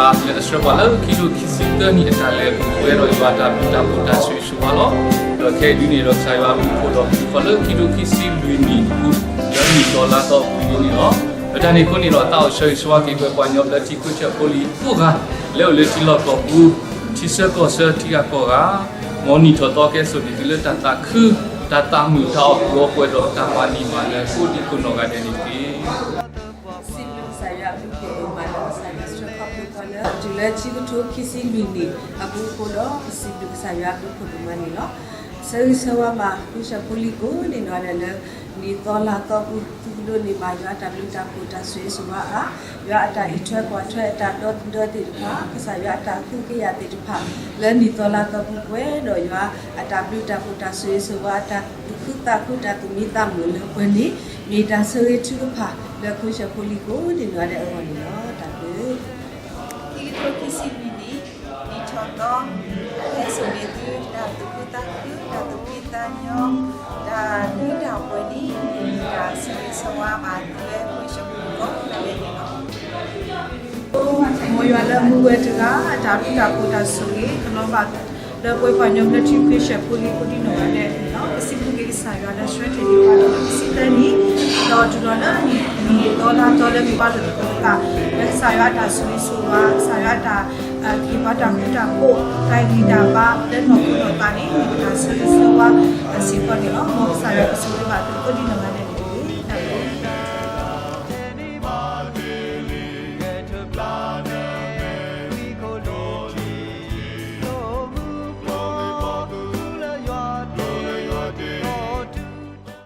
လဲၤဆှၢပှၤလၢခံကထိခံဆံသၢနံၣ်အတၢ်လဲၤပူၤ ပှဲၤဒီးယွၤအတၢ်ဘျုးတၢ်ဖှိၣ်တၢ်ဆိၣ်ဂ့ၤဆိၣ်ဝါလီၤ. ဒီးခဲအံၤဒုန့ၣ်ဒီး ကစၢ်ယွၤအဘျုးအဖှိၣ်ဒီး ပူၤဖီၣ်လၢခံကထိခံဆံလွံၢ်နံၣ်အပူၤလၢနံၣ်သီလါသီအပူၤအံၤန့ၣ်လီၤ. လၢတၢ်န့ၣ်အဃိန့ၣ်ဒီး သးအိၣ်ဆၢဂ့ၤဆၢဝါက့ၤ ပှၤကညီဘျၢထံခဝ့ၡၢၣ်ဖိလံၤကိးဂၤ လၢအိၣ်လၢထံလီၢ်ကီၢ်ပူၤ, ထံဆၢကီၢ်ဆၢထံဂၤကီၢ်ဂၤ, မ်နံၣ်ထီၣ်သီကဲစိာ်န့ၢ်သုလၢတၢ်သးခု, တၢ်သးမုာ်, တၢ်အီၣ်ကုာ်အီပှဲၤဒီးတၢ်မၤနၢၤမၤလၢ ကိးဒံကိးနီၢ်ဂၤဒဲးန့ၣ်တက့ၢ်. စံးဘျုးကစၢ်ယွၤအဘျုးအဖှိၣ်ဒိၣ်မးလၢကစၢ်ယွၤဆှၢခီဖျိပှၤလၢ တုၤလၢဆံကထိခံဆံလွံၢ်နံၣ်အပူၤအဃိဒီး ပစံးဘျုးကစၢ်ယွၤအဘျုးအဖှိၣ်ဒိၣ်မးန့ၣ်လီၤ. ဆၢဂ့ၤဆၢဝါဘၣ် ခဝ့ၡၢၣ်ဖိလံၤကိးဒံနီၢ်ဂၤဒဲးလၢ နံၣ်သီလါသီပူၤ သုကဒိးန့ၢ်ဘၣ်ယွၤအတၢ်ဘျုးတၢ်ဖှိၣ်တၢ်ဆိၣ်ဂ့ၤဆိၣ်ဝါအါ, ယွၤအတၢ်အံးထွဲကွၢ်ထွဲအတၢ်ဒီသဒၢသ့ၣ်တဖၣ်, ကစၢ်ယွၤအတၢ်သူၣ်က့ယၤသ့ၣ်တဖၣ် လၢနံၣ်သီလါသီပူၤပှဲၤဒီး ယွၤအတၢ်ဘျုးတၢ်ဖှိၣ်တၢ်ဆိၣ်ဂ့ၤဆိၣ်ဝါ အတၢ်သူၣ်ခုသးခု တၢ်သူၣ်မံသးမုာ်လၢပှဲၤန့ၣ် မ့ၢ်တၢ်ဆၢဂ့ၤထုကဖၣ်လၢခဝ့ၡၢၣ်ဖိလံၤကိးဒံနီၢ်ဂၤဒဲးအဂီၢ်န့ၣ်လီၤ. တၢ်ဘျုး ခံကထိခံဆံလွံၢ်နံၣ် နံၣ်ထီၣ်သီ ကဲစိာ်န့ၢ်သု တၢ်သူၣ်ခုသးခု တၢ်သူၣ်ဖှံသးညီ တၢ်လၢတၢ်ပှဲၤန့ၣ် မ့ၢ်တၢ်ဆၢဂ့ၤဆၢဝါဘၣ်သုလၢခဝ့ၡၢၣ်ဖိကိးဂၤဒဲးန့ၣ်လီၤ. မ်ယွၤလၢအမူဝဲတဂၤ အတၢ်ဘျုးတၢ်ဖှိၣ်တၢ်ဆိၣ်ဂ့ၤ ကလီၤဘၣ်ဒီးပှၤကညီဘျၢထံခဝ့ၡၢၣ်ဖိလံၤကိးဒံနီၢ်ဂၤဒဲးန့ၣ်လီၤ. ပစံးဘျုးက့ၤကစၢ်ယွၤလၢဆှၢတ့ၢ်န့ၢ်ပှၤလၢခံဆံသၢနံၣ် ဒီးတုၤလီၤလၢနံၣ်သီလါသီလၢမ့ၢ်ပှၤလိၣ်သကိးသး လၢကစၢ်ယွၤအတၢ်ဆိၣ်ဂ့ၤဆိၣ်ဝါ ကစၢ်ယွၤအတၢ် က့ၤပှၤတၢ်ဃူတၢ်ဖိး တၢ်ဂံၢ်တၢ်ဘါလၢနီၢ်ခိနီၢ်သးန့ၣ် မ့ၢ်ပတၢ်ဆၢဂ့ၤဆၢဝါစ့ၢ်ကီးန့ၣ်လီၤ. မ်ကစၢ်ယွၤကဆိၣ်ဂ့ၤဘၣ်သုကိးဒံနီၢ်ဂၤဒဲး